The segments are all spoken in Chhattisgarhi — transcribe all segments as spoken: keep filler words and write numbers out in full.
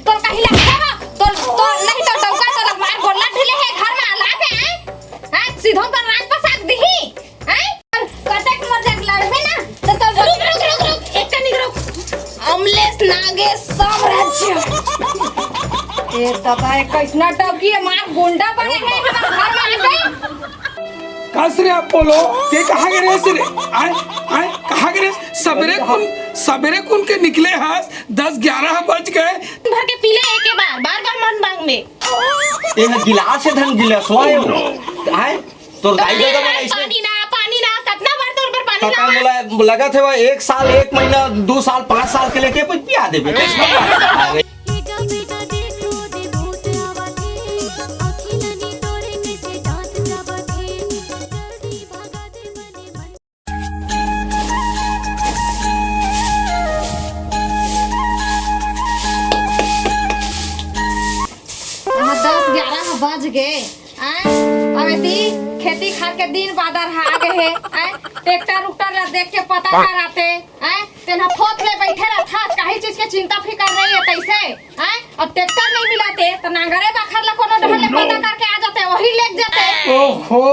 तोर कहीं लगता हो? तोर, तोर नहीं तो डौका तोर मार गोल्ला ढीले हे घर में अलावे, हैं? हैं? सीधो पर राज पसाक दिही, हैं? कतक मोर जग लड़बे ना, तो तोर रुक, रुक, रुक, रुक, एक कनिक रुक। अमलेश नागेश सब राज्य। ए ददा, ए कैसना डौकी हे, मार गुंडा बने हे हमर घर में आके। कस रे अपोलो, ते कहाँ गे रेहेस रे? आय, आय, कहाँ गे रेहेस? सबेरे कुन, सबेरे कुन के निकले हस, दस ग्यारह बज गे। भर के पी ले एके बार, बार-बार मन मांग में। ए ह गिलास हे धन, गिलासवा हे वो। आय, तोर दाई पानी ददा ना, बनाइस हे। पानी ना, पानी ना, कतना बार तोर बर पानी कका ला? मोला लगत हे वो एक साल, एक महीना, दू साल, पाँच साल के लेके कुछ पिया देबे। अरे। हाँ, दस ग्यारह बज गे। आय, अब एती खेती खार के दिन बादर ह आ गे हे। आय, ट्रैक्टर उक्टर ला देख के पता कर आते। आय, तेन ह थोथ ले बैठे रहथस, काही चीज के चिंता फिकर नहीं हे तैसे। आय, अब ट्रैक्टर नहीं मिलाते, त नांगरे बाखर ला कोनो डहर ले पता करके आ जाते, वही लेग जाते। ओहो,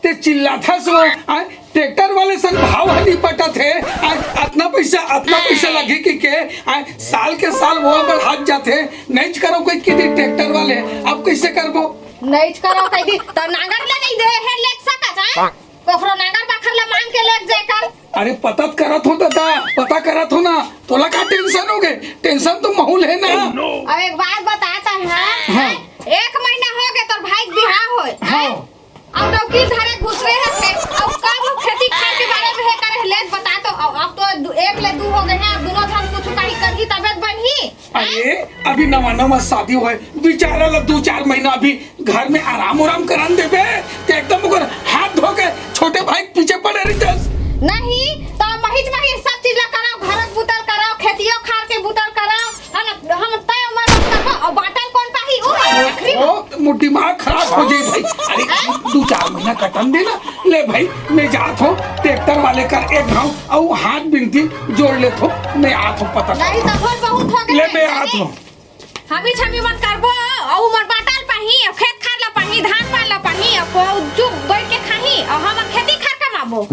ते चिल्लाथस वो, आय, ट्रैक्टर वाले संग भाव ह नहीं पटत हे, आय, अतना पैसा, अतना पैसा लगही कहिके, आय, साल के साल वो बढ़ात जाथे, नइच करो कोई किती ट्रैक्टर वाले, अब कैसे करबो? नइच करो कहि दी, त नांगर ला नहीं दे हे, लेग सकत, आय? कोखरो नांगर बाखर ला मांग के लेग जाए कर। अरे पता त करत हो ददा, पता करत हो ना, तोला का टेंशन हो गे? टेंशन तो महूल हे ना। अब एक बात बता त, हाँ? हाँ। एक महीना हो गे तोर भाई के बिहाव होय। हाँ। अउ डौकी धरे घुसरे रथे, अउ कब खेती खार के बारे में हे करे ले बता तो, अब, अब तो दु-, एक ले दू हो गे हे, अब दूनों झन कुछ कहीं करही तबे त बनही। अरे, अभी नवा नवा शादी होय, बिचारा ला दू चार महीना अभी घर में आराम उराम करन देबे, ते एकदम ओकर हाथ धो के छोटे भाई के पीछे पड़े रहिथस। नहीं, त महिच महिच सब चीज ला कराओ, घर के बुता ल कराओ, खेतियो खार के बुता ल कराओ, हम, हम तय उमर में करबो, अउ बाटल कोन पाही? उ आखिरी में। ओ, मोर दिमाग खराब हो जाई भाई। अरे, हैं? दू चार महीना कटन दे ना। ले भाई, मैं जात हूँ, ट्रैक्टर वाले कर एक घाव, अउ हाथ बिनती जोड़ लेत हूँ, मैं आत हूँ, पता नहीं, कर। तब बहुत हो गए ले, मैं हैं, आत नहीं? हूँ। हमी छमी मत करबो, अउ उमर बाटल पाही, अउ खेत खार ला पाही, धान पान ला पाही, अउ को चुप बैठ के खाही, अउ हम खेती खार कमाबो।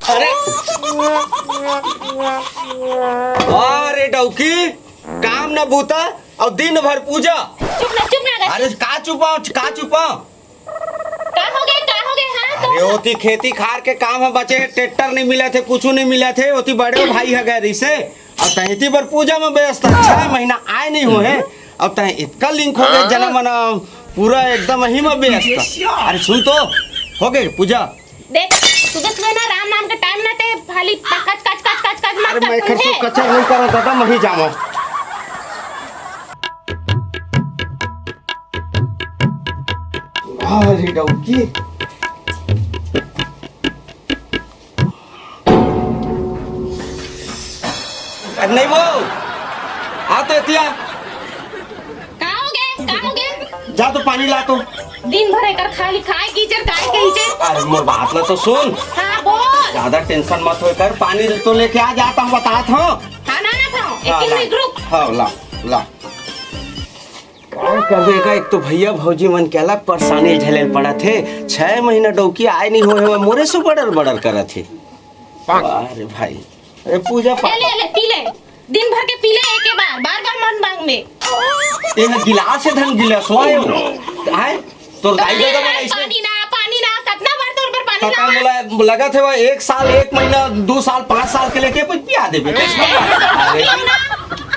अरे, अरे डौकी, काम न बूता अउ दिन भर पूजा। चुप ना, चुप ना रह। अरे का चुपाओ, का चुपाओ? का हो गे, का हो गे, हाँ? अरे ओती खेती खार के काम ह बचे हे, ट्रैक्टर नहीं मिलत हे, कुछु नहीं मिलत हे, ओती बड़े भाई ह गे रहिसे, अउ तैं एती बर पूजा में व्यस्त हे, छह महीना आय नहीं होहे, अउ तैं इतका लिंक हो गे, जना मना पूरा एकदम ही में व्यस्त। अरे सुन तो, हो गे पूजा? देख, सुबह सुबह ना राम नाम के टाइम ना ते खाली कच कच कच कच कच मत अरे मैं कर खर सुबहे। कचर नहीं करो दादा, मैं ही जामो। अरे डौकी। अरे नहीं वो, आ तो एतिया। का हो गे? का हो गे? जा तो पानी ला तो। दिन भर एकर खाली खाए कीचड़, खाए कीचड़। अरे मोर बात ला तो सुन। हाँ, बोल। ज्यादा टेंशन मत होय कर, पानी तो लेके आ, जात हूँ, बतात हूँ। हाँ, ना, ना, था। हाँ, एक ला। मिनट रुक। हाँ, ला, ला। का करबे का, एक तो भैया भौजी मन के अलग परेशानी झेले ल पड़त हे। छह महीना डौकी आय नहीं होय हे, मोरे से बड़र बड़र करत हे। अरे भाई, अरे पूजा ले, पाठ। ले, ले, पी ले। दिन भर के पी ले एके बार, बार बार मन मांग में। ए ह गिलास हे धन, गिलासवा हे वो। आय, तोर दाई ददा मन अइसने। पानी ना, पानी ना, कतना बार तोर बर पानी ला। मोला लगत हे वो एक साल, एक महीना, दू साल, पाँच साल के लेके पिया देबे। अरे,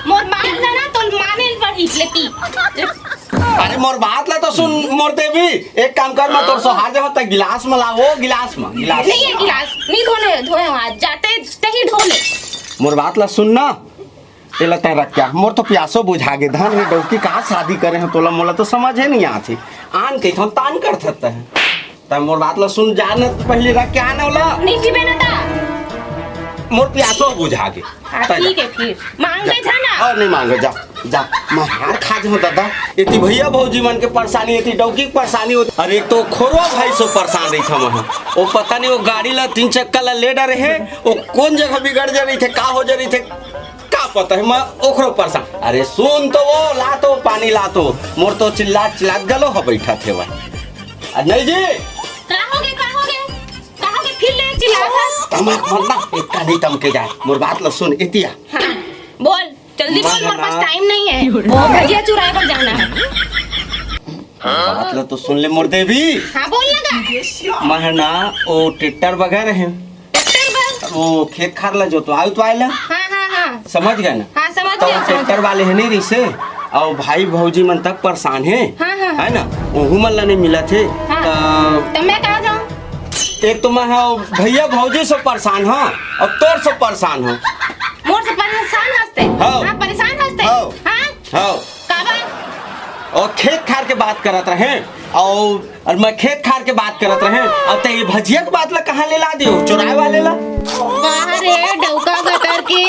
मोर बात ला ना, तोर माने ल पड़ी, ले पी। अरे मोर बात ला तो सुन मोर देवी, एक काम कर, मैं तोर सोहार दे होता गिलास में ला, वो गिलास में, गिलास। नहीं है गिलास, नहीं धोने, धोए हो आज, जाते तही ढो ले। मोर बात ला सुन ना, तेला तय रख क्या, मोर तो प्यासो बुझा गे, धन रे डौकी का शादी करे हैं तोला, मोला तो समझ है नहीं आथे, आन के हम तान कर सकते हैं। त मोर बात ल सुन, जा न पहिली रख के आना ओला। नहीं पीबे ना ता। मोर प्यासो बुझा गे। हाँ, त जा। ठीक है फिर। मांग ले जा ना। अउ नहीं मांगे, जा, जा। मैं हार खा जाऊँ दादा। एती भैया भौजी मन के परेशानी, एती डौकी के परेशानी होत। अरे एक तो खोरवा भाई सो परेशान रही था मैं। वो पता नहीं वो गाड़ी ला तीन चक्का ला ले डरे है। वो कौन जगह बिगड़ जा रही थे, का हो जा रही थे। का पता है, मैं ओखरो परेशान। अरे सुन तो वो, ला तो पानी ला तो। मोर तो चिल्लात चिल्लात गलो ह बैठा थे वह। आ, नहीं जी। का हो गे, का हो गे? का हो गे? फिर ले चिल्लात हस? तमक मत ना, इतना नहीं तमके जाए। मोर बात लो सुन, इतिया। हाँ, बोल, जल्दी बोल, मोर पास टाइम नहीं है। वो भजिया चुराए बर जाना है। बात ला तो सुन ले मोर देवी। हाँ, बोल ना गा। मैं ह ना, वो ट्रैक्टर बगैर है। ट्रैक्टर बर? वो खेत खार ला जोतवाए उतवाए ला। हाँ, हाँ, हाँ। समझ गए ना? हाँ, समझ तो गया, वो समझ ट्रैक्टर गया। वाले है नहीं रही से, और भाई भौजी मन तक परेशान है। हाँ, हाँ, हाँ। है ना? ओहू मन ला नहीं मिला थे। हाँ। तो तो मैं कहाँ जाऊँ? एक तो मैं हाँ, भैया भौजी से परेशान हाँ, और तोर से परेशान हाँ। मोर से परेशान हंसते? हाँ। हाँ, परेशान हंसते? हाँ। हाँ? हाँ। काबर? और खेत खार के बात करत रहे, और, और मैं खेत खार के बात करत रहे, अब ते ये भजिया के बात ला कहाँ ले ला दियो, चुराए वाले ला? वाह रे, डौका गतर के,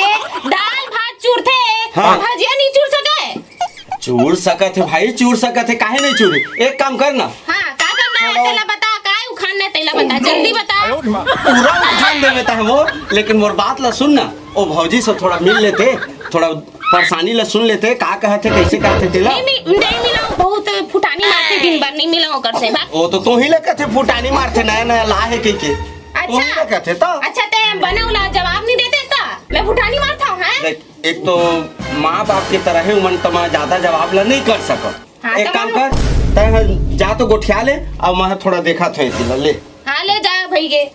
दाल भात चुरथे, हाँ। भजिया नहीं चुर सके? चुर सकत है भाई, चुर सकत है, काहे नहीं चुरे? एक काम कर ना। हाँ, का करना है? हेलो। तेला बता, काय उखाड़ना है, तेला बता, जल्दी बता। पूरा उखाड़ देवे ता है वो, लेकिन मोर बात ला सुन ना, ओ भौजी से थोड़ा मिल लेते, थोड़ा परेशानी ला सुन लेते, का कहत हे, कैसे कहत हे तेला? नहीं, नहीं, नहीं मिलाओ, बहुत फुटानी मारथे दिन भर, नहीं मिलाओ ओकर से, भाग। वो तो तोही ला कहथे फुटानी मारथे, नया नया ला हे कहिके। अच्छा। तोही ला कहथे तो। अच्छा, ते बने वाला जवाब नहीं देते ता, मैं फुटानी मारता हूँ, हैं? देख, एक तो माँ बाप के तरह है, उमन तमा ज्यादा जवाब ला नहीं कर सकत। हाँ, एक तो काम हम कर, तै ह जा तो गोठिया ले, अब मैं थोड़ा देखा थे तेला, ले। हाँ, ले जा भइगे।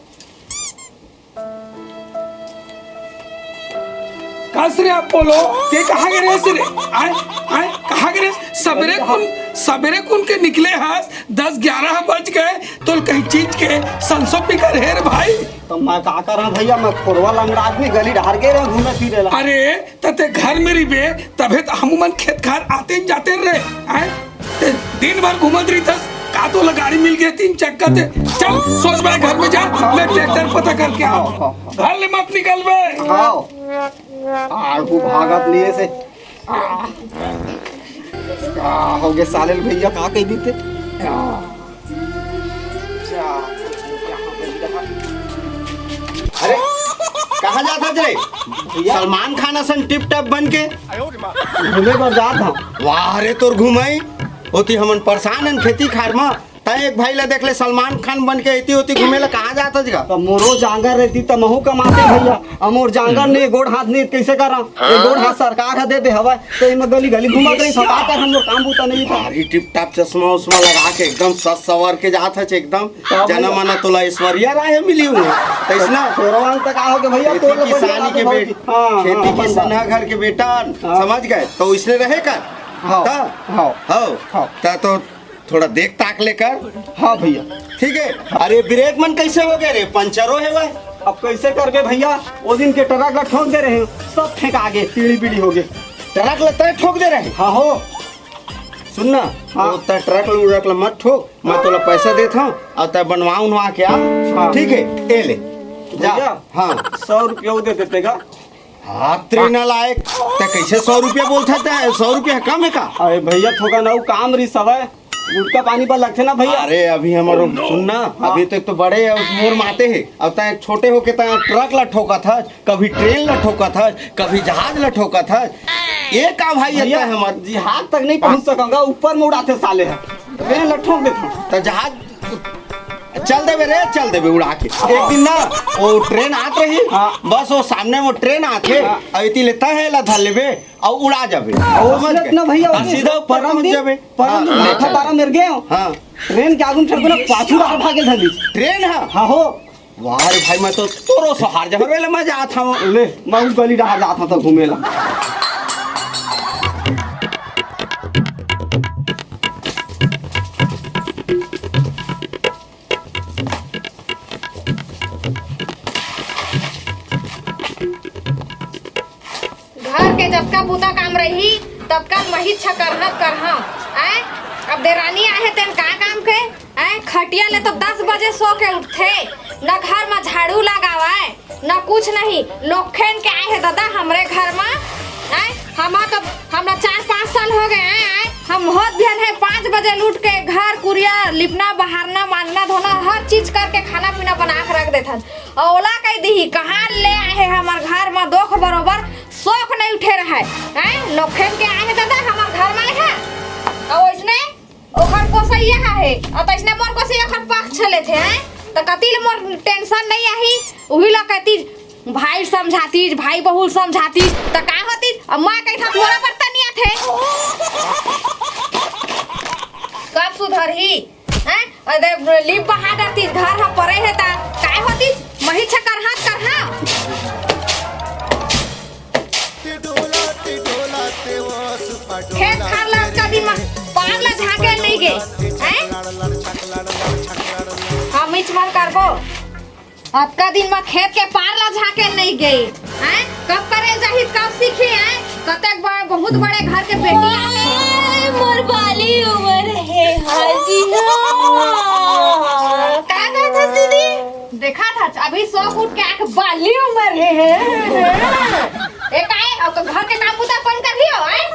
कस रे अपोलो, ते कहाँ गे रेहेस रे? आय, आय, कहाँ गे रेहेस? सबेरे कुन, सबेरे कुन के निकले हस, दस ग्यारह बज गए, तोल कहीं चीज के संसो पिकर हे रे भाई। तो मैं का करा भैया, मैं खोरवा लंगड़ा आदमी, गली डहर गे रहे घूमे फिरे ला। अरे, त ते घर में रहिबे, तभे त हमू मन खेत खार आते न जाते रहे, आय? ते दिन भर घूमत रहिथस, का तोला गाड़ी मिल गे तीन चक्का ते? चल, सोच भाई घर में जा, मैं ट्रैक्टर पता करके आओ। घर ले मत निकलबे। आओ। आगू भागत लिए से। आ। का हो गे साले ल भैया, का कह दीते? आ। अरे, कहाँ जात हस रे? भैया। सलमान खान असन टिप टॉप बन के। घूमे बर जात हँव। वाह रे, तोर घुमाई। ओती हमन परेशान हन खेती खार म। तैं एक भाई ला देख ले, सलमान खान बन के एती ओती घूमे ला कहाँ जात हस गा? त मोरो जांगर रहती त महू कमाते भैया। अब मोर जांगर नहीं, गोड़ हाथ नहीं, कैसे करा? ये गोड़ हाथ सरकार ह दे दे हवय। त एमा गली गली घूमत रही, का कर, हमरो काम बूता नहीं था। भारी टिप टॉप चश्मा उश्मा लगा के एकदम सस सवर के जात हस एकदम। का भैया? जना मना तोला ऐश्वर्या राय मिली हुई। तैसना? तोरो अंग तक आओगे भैया, खेती तोर ले किसानी बढ़िया के बात बेट-, है। हाँ, खेती हाँ, किसाना घर के बेटा, हाँ। समझ गए? तो इसने रहे कर। हाँ, त? हाँ। हाँ। हाँ। त तो थोड़ा देख ताक ले कर। हाँ भैया। ठीक है। अरे ब्रेक मन कैसे हो गए रे? पंचर हो हे भाई। अब कैसे करबे भैया? वो दिन के ट्रक ला ठोक दे रहे हैं, सब फेंका गे, पीढ़ी पीढ़ी हो गए। ट्रक ला तय ठोक दे रहे? हाँ हो। सुन ना, हाँ। वो तय ट्रक ला उरक ला मत ठोक, मैं तोला पैसा देत हूँ और तय बनवा उनवा के आ। हाँ। ठीक है, ए ले। जा। भैया, हाँ। सौ रुपया वो दे देते का? हाँ, तेरे नालायक, तै कैसे सौ रुपया बोलत हस? तै सौ रुपया कम है का? अरे भैया, थोका ना वो काम रही सवय, गुटखा पानी पर लगथे ना भैया। अरे अभी हमारो सुन ना, हाँ। अभी तो एक तो बड़े है, मोर माते है, अब तै एक छोटे होके तै ट्रक ला ठोकत हस, कभी ट्रेन ला ठोकत हस, कभी जहाज ला ठोकत हस। ये का भाई भैया, इतना है हमार? जहाज तक नहीं पहुंच सकूंगा, ऊपर में उड़ाते साले हैं, ट्रेन ला ठोक देता हूँ। तो जहाज चल देबे रे, चल देबे उड़ा के। एक दिन ना, वो ट्रेन आत रही, हाँ। बस वो सामने वो ट्रेन आथे, हाँ। अउ एती ले तैं एला धर लेबे, अउ उड़ा जाबे। समझ गए? ना भैया, हाँ, सीधा ऊपर पहुंच जाबे। परम दिन, हाँ, परम दिन हाँ, माथा चल। तारा मेर गए हो। हाँ। ट्रेन के आगू में चढ़ के ना पाछू बाहर भागे धर ली। ट्रेन है? हाँ हो। वाह रे भाई, मैं तो तोरो सहार जहर वेले मैं जात हूँ। ले, मैं उस गली डहार जात हूँ तो घूमे ला। घर के जतका बूता काम रही, ततका महिच करहत करहूं। आय, अब देरानी आहे तेन का काम के? आय, खटिया ले तो दस बजे सो के उठथे, न घर म झाड़ू लगावय, न कुछ नहीं। लोखेन के आय हे दादा हमरे घर म। आय, हम तो, हमला चार पाँच साल हो गए हैं। आय, हम होत बिहन हे पाँच बजे उठ के घर कुरिया लिपना, बहारना, मांजना, धोना, हर चीज करके खाना पीना बना के रख देथन। अउ ओला कह दिही, कहाँ ले आए हे हमर घर म दोख बरोबर, सोख नहीं उठे रहय। हैं? लोखेन के आए हे दादा, हमर घर म आए हे। अउ ओइसने ओखर गोसइया हे, अउ तइसने मोर गोसइया ओखर पक्ष लेथे, हैं? त कति ले मोर टेंशन नहीं आही, उही ला कहती, भाई समझातीस, भाई बहू समझातीस, त का होतीस? अब मैं कही था, मोला पर तनिया थे। कब सुधरही? हैं? अरे, लिप बहा डरतीस, घर ह परे हे त काय होतीस? महिच करहत करहूं। खेत खार ला अतका दिन म पार ला झांके नहीं गे, हैं? हम इच मर करबो। अतका दिन म खेत के पार ला झांके नहीं गई, हैं? कब करे जाही, कब सीखी, हैं? कतेक बड़, बहुत बड़े घर के बेटी आहे। हाय, मोर बाली उमर हे, हाय जी, हाँ। का कहत हस दीदी? देखा था, अभी सो उठ के आके बाली उमर हे, हे, हे। ए, काहे? अब तो घर के काम बुता कौन कर रही हो, हैं?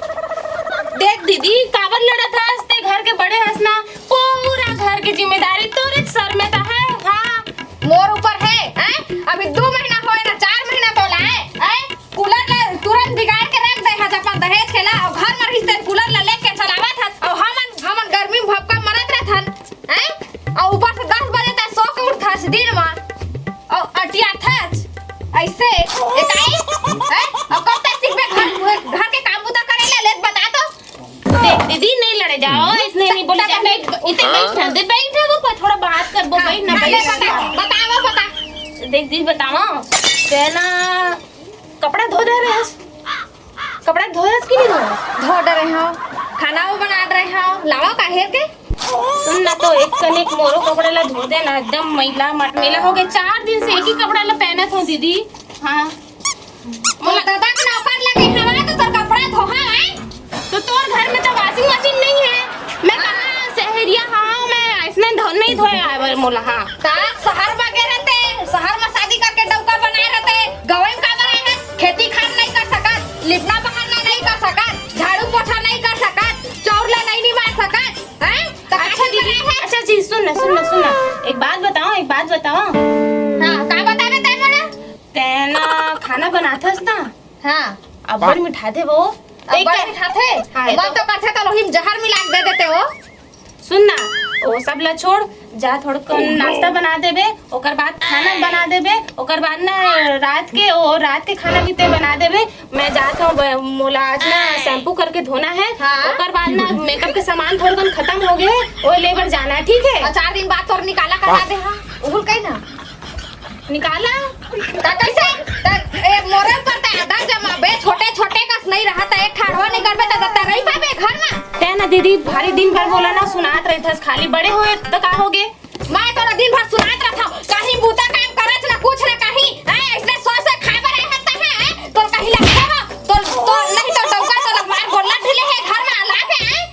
देख दीदी, काबर लड़त हस? ते घर के बड़े हस ना, पूरा घर के जिम्मेदारी तोरे सर में तो है, हाँ। मोर ऊपर है, हैं? अभी दो महीना होए ना, चार महीना तो लाए, हैं? कूलर ला तुरंत बिगाड़ के रख दे हस अपन दहेज के ला, अउ घर म रहिस ते कूलर ला लेके चलावत हस, अउ हमन, हमन गर्मी म भपका मरत रहथन, हैं? अउ ऊपर से दस बजे तक सो के उठथस दिन म, अउ अटियाथस, अइसे, ए काहे? हैं? अउ कब तक सीखबे घर, घर के काम बुता करे ले, ले बता तो। देख दीदी, नहीं लड़े जाओ, इसने नहीं बोले जाए। बैठ, इतने बैठ ना, दे, बैठ ना, वो थोड़ा बात कर, वो हाँ, बैठ ना, हाँ, बैठ। बता, बतावा, बता। देख दीदी, बतावा, ते ना कपड़ा धो दे रहे हस, कपड़ा धोए हस कि नहीं धोए? धो डरे हंव, खाना वो बना डरे हंव, लावा काहे के? सुन ना तो, एक कनिक मोरो कपड़ा ला धो दे ना, एकदम मैला मटमैला हो गए। चार दिन से एक ही कपड़ा ला पहनत हंव दीदी। हाँ। मोला दादा के नौकर लगे हवा तो तोर कपड़ा धोहा है। तो तोर घर में तो वॉशिंग मशीन नहीं है। मैं कहाँ शहरिया हंव, मैं ऐसने धो, नहीं धोए आए बर मोला, हाँ। का शहर में गए रहते, शहर में शादी करके डौका बनाए रहते, गवई में का बनाए है? खेती खार नहीं कर सकत, लिपना बहारना नहीं कर सकत, झाड़ू पोछा नहीं कर सकत, चौर ला नहीं निमार सकत, हैं? तो अच्छा काहे दीदी, बनाए है? अच्छा जी, सुन ना, सुन ना, सुन ना, एक बात बताओ, एक बात बताओ। हाँ, का बतावे तै मोला? तै ना खाना बनाथस ना? हाँ। अब्बड़ मिठाथे वो। अब्बड़ मिठाथे? हाँ, मन तो करथे तो लोही में जहर मिला के दे देते हो। सुन ना, वो सब ला छोड़, जा थोड़कन नाश्ता बना देबे, ओकर बाद खाना बना देबे, ओकर बाद ना रात के, ओ रात के खाना भी ते बना देबे। मैं जात हंव, ब-, मोला आज ना शैम्पू करके धोना है, हाँ। ओकर बाद ना मेकअप के सामान थोड़कन खत्म हो गए, वो ले बर जाना है, ठीक है? और चार दिन बाद तोर निकाला करा दे, हाँ, उहुल कही ना। निकाला? त कैसे? त ए मोरे ऊपर त आधा जमा बे, छोटे छोटे कस नहीं रहा, त एक ठाड़वा नहीं करबे त दत्ता नहीं पाबे घर में। ते ना दीदी, भारी दिन भर बोला ना सुनात रहिथस, खाली बड़े होए त का होगे? मैं तो दिन भर सुनात रहता हूँ, कहीं बूता काम करत ना कुछ ना कहीं, हैं, इसने सो से खाए बर आए हत्ता है, हैं? तो कहीं लगता हो, तो, तो नहीं तो डौका तो मार गोला ढीले है घर में अलाप है, हैं?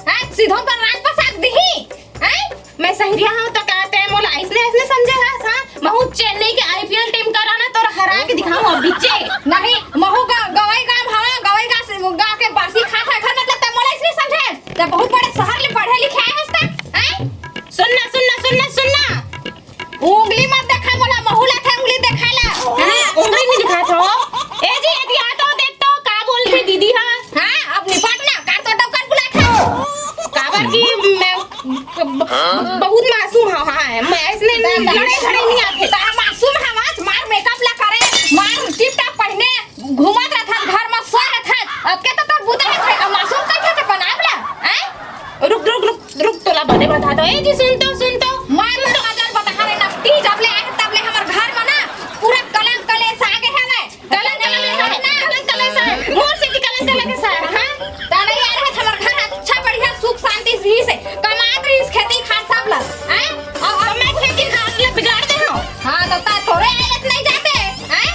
हैं? सीधो पर राज पसाक दिही, हैं? मैं सहरिया हूँ तो कहते हैं, मोला ऐसने, ऐसने समझे हस, हाँ? महू चेन्नई के आईपीएल टीम करा ना, तोरा हरा के दिखाऊँ अब बिच्चे। नहीं, महू ग-, गवई गाम हवा, गवई गा से, गा के बासी खा खा घर, मतलब, तब मोला इसने समझे? तब बहुत बड़े शहर ले पढ़े लिखे आए हस ता, हैं? सुन ना, सुन ना, सुन ना, सुन ना। उंगली मत देखा मोला, महू ला थे उंगली देखा ला। हाँ, उंगली नहीं दिखा था। ए जी, ए जी, आ तो देख तो, का बोलथे दीदी, हाँ? हाँ, अब निपट ना, कार तो डबकर बुला था। काबर की मैं ब-, ब-, बहुत मासूम हवा है, मैं इसने नहीं, लड़े झड़े नहीं आते। तारा मासूम हवा, मार मेकअप ला करे, मार टिप टाप पहने, घूमत रहत, घर में सोए रहत। अब के तो तोर बुता है, अब मासूम का क्या ते बनाब ला, हैं? रुक, रुक, रुक, रुक, तोला बने बता दो। ए जी, सुन तो, सुन तो। मार तो अजर बता रे नकटी, जब ले आए तब ले हमर घर में ना पूरा कलंक कलेश आ गए हवे। कलंक कलेश है ना, कलंक कलेश है। मोर से की कलंक कलेश है, हाँ? ताले यार है हमर घर अच्छा बढ़िया सुख शांति रही से, कमात रही खेती खात सब ला, हैं? और, और मैं खेती खात ले बिगाड़ दे हूँ। हाँ, तो ता तोरे आयत नहीं जाते, हैं?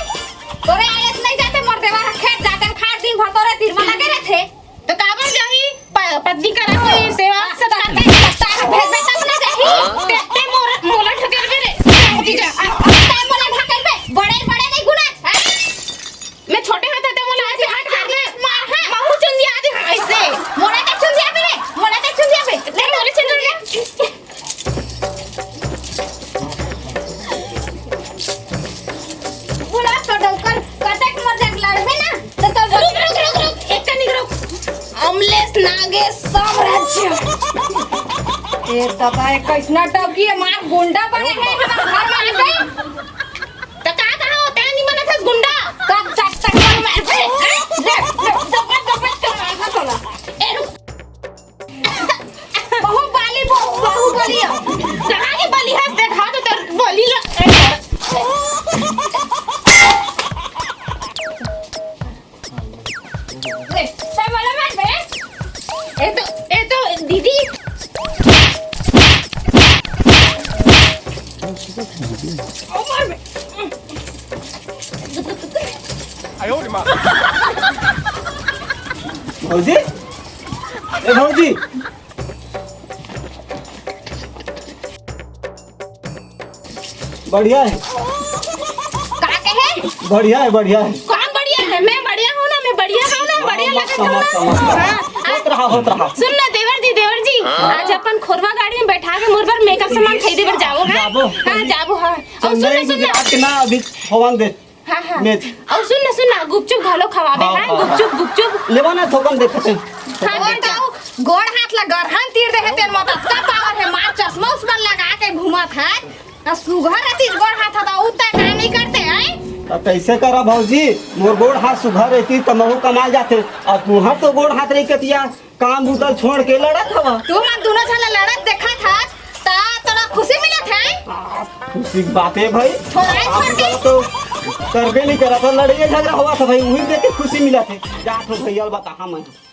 तोरे आयत नहीं जाते, मोर देवर खेत जाते, खार दिन भर तोरे तीर में लगे रहते। तो काबर जाही? प-, पत्नी करा कोई सेवा सत्कार के सत्कार भेज दे तब ना जाही। ते, ते मोर, मोला ढकेल बे रे। जाही जा। आ, आ, ते मोला ढकेल बे। बड़े, बड़े नहीं गुना, हैं? मैं छोटे होते ते मोला ऐसे हट कर दे। मार, हाँ। महू चुंदिया दे, हाँ, ऐसे। मोला ते चुंदिया बे रे। मोला ते चुंदिया बे। ले, मोला चुंदिया। बोला तो डौकर, कतेक मोर जग लड़बे ना, तो तो रुक, रुक, रुक, रुक, एक कनिक रुक। अमलेश नागेश साम्राज्य। ए ददा, ए कैसना डौकी है, मार गुंडा बने है, हमर घर में आ गई। तो का कहा हो, तैं नहीं बनत हस गुंडा? तब तक तक मार, मार, मार। ले, ले, दबा, दबा, दबा, मार, मार, मार। ए, रुक। बाहुबली, बहु-, बाहुबली। कहाँ के बली हस? देखा तो तेर बली ल-, ए, तै बोला मत बे। ए तो, ए तो दीदी। ओ मार बे। भौजी, ए भौजी, बढ़िया है। का कहे? बढ़िया है, बढ़िया है। कौन बढ़िया है? मैं बढ़िया हूँ ना, मैं बढ़िया हूँ ना, बढ़िया मस्त, लगत हूँ ना। मस्त, मस्त। हाँ, होत रहा, होत रहा। सुन ना देवर जी, देवर जी, आज अपन खोरवा गाड़ी में बैठा के मोर बर मेकअप सामान खरीदे बर जाओ, हाँ? जाबो। हाँ, जाबो, हाँ। और सुन ना, चेन्नई, सुन ना। गुजरात के ना अभी हवन दे। हाँ, हाँ। मेज। अउ सुन ना, सुन ना, गुपचुप घलो खवाबे, हाँ, हाँ, हाँ, गुपचुप, हाँ। गुपचुप। लेवा ना, थोकन देखते हैं। हाँ, और बताओ, गोड़ हाथ ला गरहन तीर दे हे, तेन मत अतना पावर है, मार चश्मा उश्मा लगा के घूमत है। आ सुघर रहती गोड़ हाथ था, उ तय काम नहीं करते हैं। तो कैसे करा भौजी, मोर गोड़ हाथ सुघर रहती तो महू कमाए जाते, और तुहार तो गोड़ हाथ रही कतिया। काम बूता छोड़ के लड़त हवा। तू मन दोनों झन ला लड़त देखत हस, त तोला खुशी मिलत हे? आ, खुशी के बात हे भाई। थोड़ा ही काम छोड़ के। बूता तो करबे नहीं करत हस, लड़ाई झगड़ा होवत हे भाई, उही देख के खुशी मिलत हे। जात हो भैया, बता हाँ मैं।